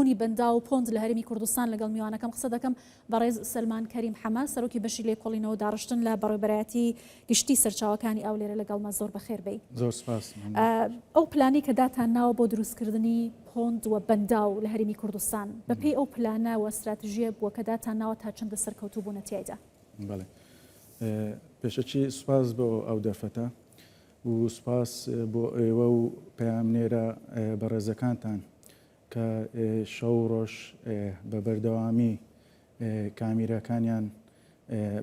دروستبوونی بەنداو و پۆند لە هەرێمی کوردستان لەگەڵ میوانەکەم قسە دەکەم، بەڕێز سەلمان کەریم حەمە، سەرۆکی بەشی لێکۆڵینەوە و داڕشتن لە بەڕێوەبەرایەتی گشتی سەرچاوەکانی ئاو لێرە لەگەڵمە، زۆر بەخێر بێی. زۆر سوپاس. مەمنون. ئەو پلانەی کە داتان ناوە بۆ دروستکردنی پۆند و بەنداو لە هەرێمی کوردستان، بەپێی ئەو پلانە و ستراتژییە بووە کە داتان ناوە تا چەندە سەرکەوتوو بوونە تیایدا؟ بەڵێ. پێشەکی سوپاس بۆ ئەو دەرفەتە و سوپاس بۆ ئێوە و پەیامنێرە بەڕێزەکانتان کە شەو و ڕۆژ بە بەردەوامی کامیرەکانیان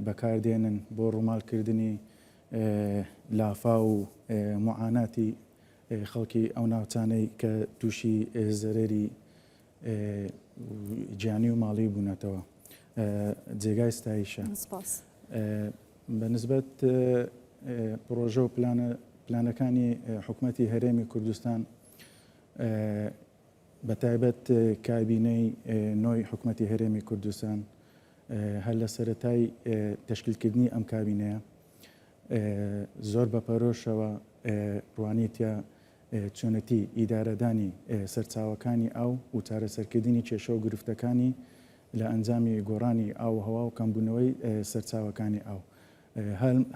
بەکاردێنن بۆ ڕوومالکردنی لافاو و موعاناتی خەڵکی ئەو ناوچانەی کە تووشی زەرەری گیانی و ماڵی بوونەتەوە جێگای ستایشە. بە نسبەت پڕۆژە و پلانەکانی حکومەتی هەرێمی کوردستان بە تایبەت کابینەی نۆی حکومەتی هەرێمی کوردستان هەر لە سەرەتای تەشکیلکردنی ئەم کابینەیە زۆر بە پەرۆشەوە ڕوانیتە چۆنێتی ئیدارەدانی سەرچاوەکانی ئاو و چارەسەرکردنی کێشە و گرفتەکانی لە ئەنجامی گۆڕانی ئاووهەوا و کەمبوونەوەی سەرچاوەکانی ئاو.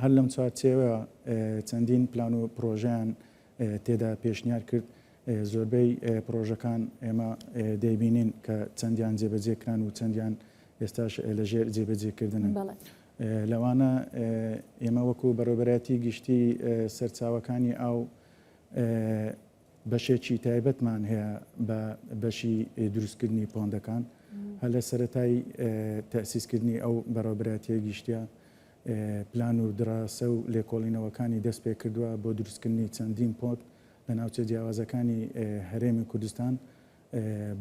هەر لەم چوارچێوە چەندین پلان و پڕۆژەیان تێدا پێشنیار کرد، زۆربەی پڕۆژەکان ئێمە دەیبینین کە چەندیان جێبەجێ کران و چەندیان ئێستاش لەژێر جێبەجێکردنن. لەوانە ئێمە وەکو بەڕێوەبەرایەتی گشتی سەرچاوەکانی ئاو بەشێکی تایبەتمان هەیە بە بەشی دروستکردنی پۆندەکان هەر لە سەرەتای تەسیسکردنی ئەو بەڕێوەبەرایەتیە گشتیە پلان و دراسە و لێکۆڵینەوەکانی دەست پێ کردووە بۆ دروستکردنی چەندین پۆند لە ناوچە جیاوازەکانی هەرێمی کوردستان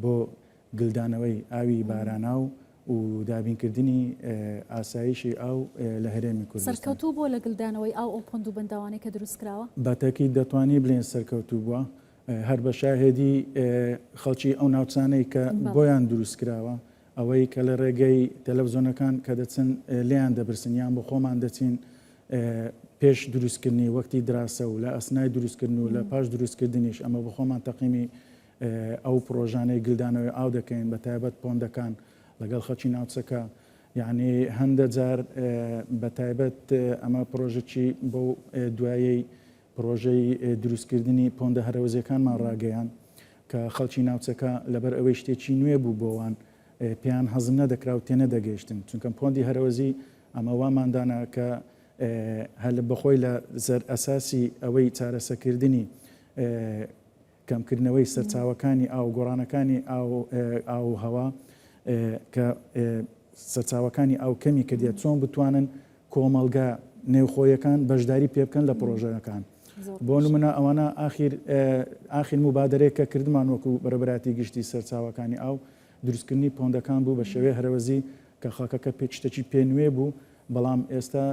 بۆ گلدانەوەی ئاوی باراناو و دابینکردنی ئاسایشی ئاو لە هەرێمی کوردستان. سەرکەوتوو بووە لە گلدانەوەی ئاو ئەو پۆند و بەنداوانەی کە دروستکراوە؟ بە تەئکید دەتوانی بلێین سەرکەوتوو بووە، هەر بە شاهێدی خەڵکی ئەو ناوچانەی کە بۆیان دروستکراوە، ئەوەی کە لە ڕێگەی تەلەفزۆنەکان کە دەچن لێیان دەپرسن یان بۆ خۆمان دەچین پێش دروستکردنی وەکتی دراسە و لە ئەسنای دروستکردن و لە پاش دروستکردنیش ئەمە بۆ خۆمان تەقیمی ئەو پڕۆژانەی گلدانەوەی ئاو دەکەین بە تایبەت پۆندەکان لەگەڵ خەڵکی ناوچەکە یعنی هەندە جار بە تایبەت ئەمە پڕۆژەکی بۆ دوایەی پڕۆژەی دروستکردنی پۆندە هەرەوەزیەکانمان ڕاگەیان کە خەڵکی ناوچەکە لەبەر ئەوەی شتێکی نوێ بوو بۆوان پێیان هەزم نەدەکرا و تێنەدەگەیشتن چونکە پۆندی هەرەوەزی ئەمە وامان دانا کە هەر بەخۆی لە زەر ئەساسی ئەوەی چارەسەکردنی کەمکردنەوەی سەرچاوەکانی ئاو گۆڕانەکانی ئاو و هەوا کە سەرچاوەکانی ئاو کەمی کردیە چۆن بتوانن کۆمەڵگا نێوخۆیەکان بەشداری پێ بکەن لە پڕۆژەکان بۆ نمونە ئەوانە ئاخیر ئاخیر موبادەرەیەک کە کردمان وەکو بەڕێوەبەرایەتی گشتی سەرچاوەکانی ئاو دروستکردنی پۆندەکان بوو بە شێوەی هەرەوەزی کە خەڵکەکە پێ شتێکی پێ نوێ بوو بەڵام ئێستا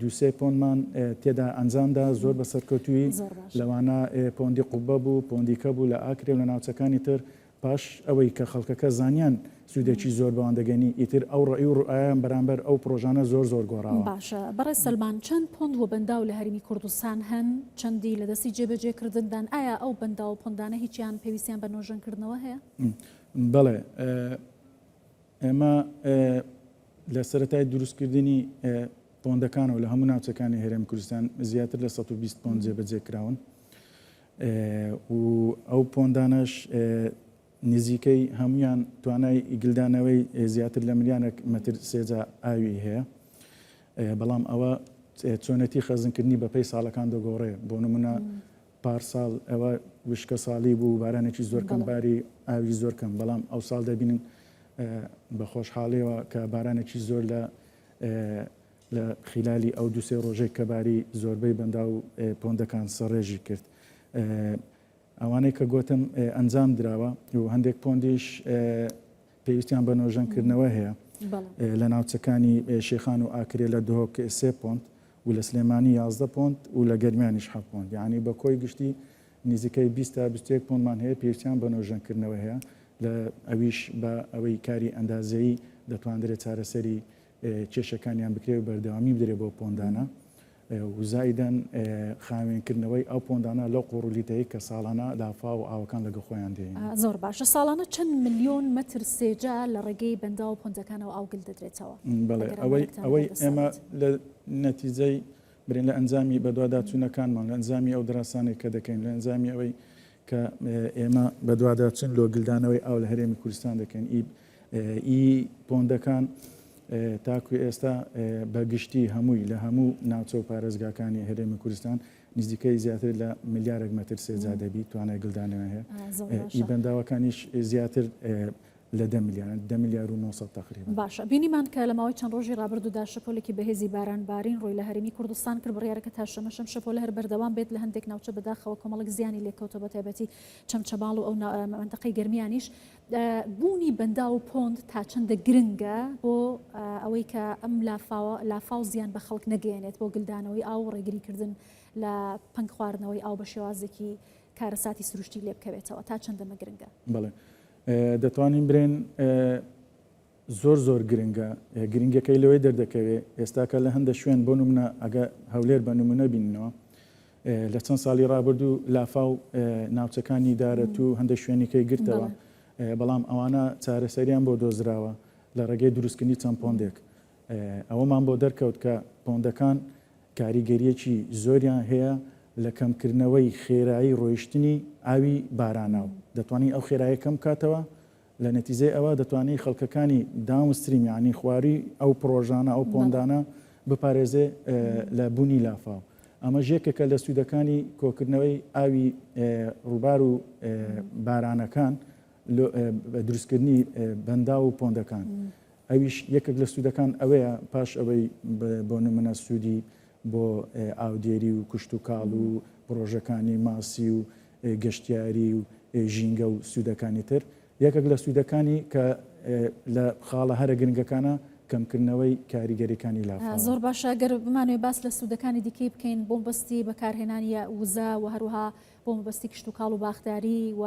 دووسێ پۆندمان تێدا ئەنجامدا زۆر بە سەرکەوتووی لەوانە پۆندی قوبە بوو پۆندیکە بوو لە ئاکرێ و لە ناوچەکانی تر پاش ئەوەی کە خەڵکەکە زانیان سوودێکی زۆر بەوان دەگەنی، ئیتر ئەو ڕەئی و ڕوئایان بەرامبەر ئەو پڕۆژانە زۆر زۆر گۆڕاوە. باشە بەڕێز سەلمان چەند پۆند و بەنداو لە هەرێمی کوردستان هەن؟ چەندی لە دەستی جێبەجێکردندان؟ ئایا ئەو بەنداو و پۆندانە هیچیان پێویستیان بە نۆژەنکردنەوە هەیە؟ بەڵێ ئێمە لە سەرەتای دروستکردنی پۆندەکانەوە لە هەموو ناوچەکانی هەرێمی کوردستان زیاتر لە 120 پۆند جێبەجێ کراون. و ئەو پۆندانەش نزیکەی هەمویان توانای گلدانەوەی زیاتر لە ملیانێک مەتر سێجا ئاوی هەیە بەڵام ئەوە چۆنێتی خەزنکردنی بەپێی ساڵەکان دەگۆڕێ بۆ نمونە پارساڵ ئەوە وشکە ساڵی بوو بارانێکی زۆر کەم باری ئاوی زۆر کەم بەڵام ئەو ساڵ دەبینن بە خۆشحاڵیەوە کە بارانێکی زۆر لە لە خیلالی ئەو دوو سێ ڕۆژەی کە باری زۆربەی بەنداو و پۆندەکان سەرڕێژی کرد ئەوانەی کە گۆتم ئەنجام دراوە و هەندێک پۆندیش پێویستیان بە نۆژەنکردنەوە هەیە لە ناوچەکانی شێخان و ئاکرێ لە دهۆک سێ پۆند و لە سلێمانی 11 پۆند و لە گەرمیانیش حەفت پۆند یعنی بە کۆی گشتی نزیکەی 20 تا 21 پۆندمان هەیە پێویستیان بە نۆژەنکردنەوە هەیە لە ئەویش بە ئەوەی کاری ئەندازەیی دەتواندرێت چارەسەری کێشەکانیان بکرێ و بەردەوامی بدرێ بۆ پۆندانە. و زائیدەن خاوێنکردنەوەی ئەو pond انە لەو قوڕولیتەی کە ساڵانە لافاو و ئاوەکان لەگەڵ خۆیان دێنن. زۆر باشە ساڵانە چەند ملیۆن مەتر سێجا لە ڕێگەی بەنداو و pond ەکانەوە ئاو گل دەدرێتەوە؟ بەڵێ ئەگەر ئەوەی ئامارێکتان ئەوەی لەبەردەستا ئێمە بێت. لە نەتیجەی برێن لە ئەنجامی بەدواداچوونەکانمان لە ئەنجامی ئەو دراسانەی کە دەکەین لە ئەنجامی ئەوەی کە ئێمە بەدواداچوون لۆ گلدانەوەی ئاو لە هەرێمی کوردستان دەکەین ئی ئی pond ەکان تاکو ئێستا بە گشتی هەمووی لە هەموو ناوچە و پارێزگاکانی هەرێمی کوردستان نزیکەی زیاتر لە ملیارێک مەتر سێجا دەبی توانای گلدانەوە هەیە ئی بەنداوەکانیش زیاتر لە دە ملیار دە ملیار و 900 تقریبا. باشە بینیمان کە لە ماوەی چەند ڕۆژی ڕابردوودا شەپۆلێکی بەهێزی باران بارین ڕووی لە هەرێمی کوردستان کرد بڕیارەکە تا شەمەش ئەم شەپۆلە هەر بەردەوام بێت لە هەندێک ناوچە بەداخەوە کۆمەڵێک زیانی لێکەوتەوە بەتایبەتی چەمچەماڵ و ئەو مەنتەقەی گەرمیانیش بوونی بەنداو و pond تا چەندە گرنگە بۆ ئەوەی کە ئەم لافاوە لافاو زیان بە خەڵک نەگەیەنێت بۆ گلدانەوەی ئاو و ڕێگریکردن لە پەنگ خواردنەوەی ئاو بە شێوازێکی کارەساتی سروشتی لێ بکەوێتەوە تا چەندە مە گرنگە؟ بەڵێ دەتوانین برێن زۆر زۆر گرنگە گرنگەکەی لەوەی دەردەکەوێ ئێستاکە لە هەندە شوێن بۆ نمونە ئەگە هەولێر بە نمونە بیننەوە لە چەند ساڵی ڕابردوو لافاو ناوچەکانی دارەت و هەندێک شوێنیکەی گرتەوە بەڵام ئەوانە چارەسەریان بۆ دۆزراوە لە ڕێگەی دروستکردنی چەند pond ێک ئەوەمان بۆ دەرکەوت کە pond ەکان کاریگەریەکی زۆریان هەیە لە کەمکردنەوەی خێرایی ڕۆیشتنی ئاوی باراناو دەتوانین ئەو خێرایە کەم بکاتەوە لە نەتیجەی ئەوە دەتوانی خەڵکەکانی downstream یانی خواری ئەو پڕۆژانە ئەو pond انە بپارێزێ لە بوونی لافاو. ئەمەش یەکێکە لە سوودەکانی کۆکردنەوەی ئاوی ڕووبار و بارانەکان دروستکردنی بەنداو و pond ەکان. ئەویش یەکێک لە سوودەکان ئەوەیە پاش ئەوەی بۆ نمونە سوودی بۆ ئاودێری و کشتوکاڵ و پڕۆژەکانی ماسی و گەشتیاری و ژینگە و سوودەکانی تر، یەکێک لە سوودەکانی کە لە خاڵە هەرە گرنگەکانە کەمکردنەوەی کاریگەریەکانی لافاوە. زۆر باشە گەر بمانەوێت باس لە سوودەکانی دیکەی بکەین بۆ مەبەستی بەکارهێنانی وزە و هەروەها بۆ مەبەستی کشتوکاڵ و باخداری و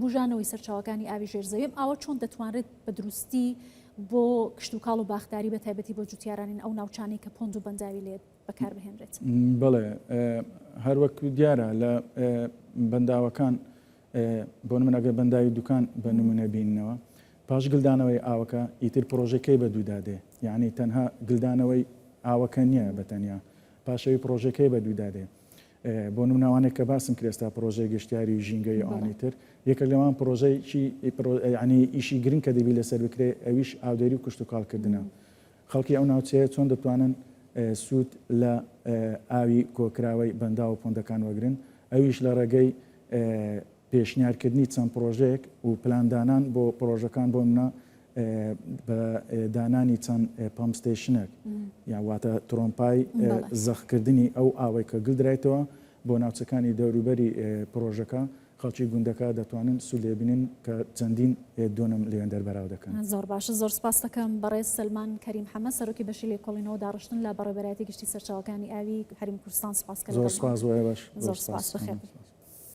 بوژانەوەی سەرچاوەکانی ئاوی ژێر زەوی ئەم ئاوە چۆن دەتوانرێت بە دروستی بۆ کشتوکاڵ و باخداری بە تایبەتی بۆ جوتیارانین ئەو ناوچانەی کە pond و بەنداوی لێ بەکاربهێنرێت؟ بەڵێ هەروەک دیارە لە بەنداوەکان بۆ نمونە ئەگەر بەنداوی دوکان بە نمونە بیننەوە پاش گلدانەوەی ئاوەکە ئیتر پرۆژەکەی بە دوودا دێ یعنی تەنها گلدانەوەی ئاوەکە نییە بە تەنیا پاشەوی پرۆژەکەی بە دوودا دێ بۆ نمونە ئەوانەی کە باسم کرد ئێستا پرۆژەی گەشتیاری و ژینگەی ئەوانی تر یەکێک لەوان پرۆژەیەکی یعنی ئیشی گرنگ کە دەبی لەسەر بکرێ ئەویش ئاودێری و کشتوکاڵکردنە خەڵکی ئەو ناوچەیە چۆن دەتوانن سوود لە ئاوی کۆکراوەی بەنداو و pond ەکان وەگرن، ئەویش لە ڕێگەی پێشنیارکردنی چەند پڕۆژەیەک و پلاندانان بۆ پڕۆژەکان بۆ نمونە بە دانانی چەند pump station ێک یان واتە ترۆمپای زەخکردنی ئەو ئاوەی کە گلدرایتەوە بۆ ناوچەکانی دەوروبەری پڕۆژەکە خەڵکی گوندەکە دەتوانن سوود لێ بینن کە چەندین دۆنم لەوێندەر بەراو دەکەن. زۆر باشە زۆر سپاست دەکەم بەڕێز سەلمان کەریم حەمە سەرۆکی بەشی لێکۆڵینەوە داڕشتن لە بەڕێوەبەرایەتی گشتی سەرچاوەکانی ئاوی هەرێمی کوردستان سپاس کە زۆر لەگەڵمان سپاس بۆ ئێوەش زۆر سپاس بەخێر بێن.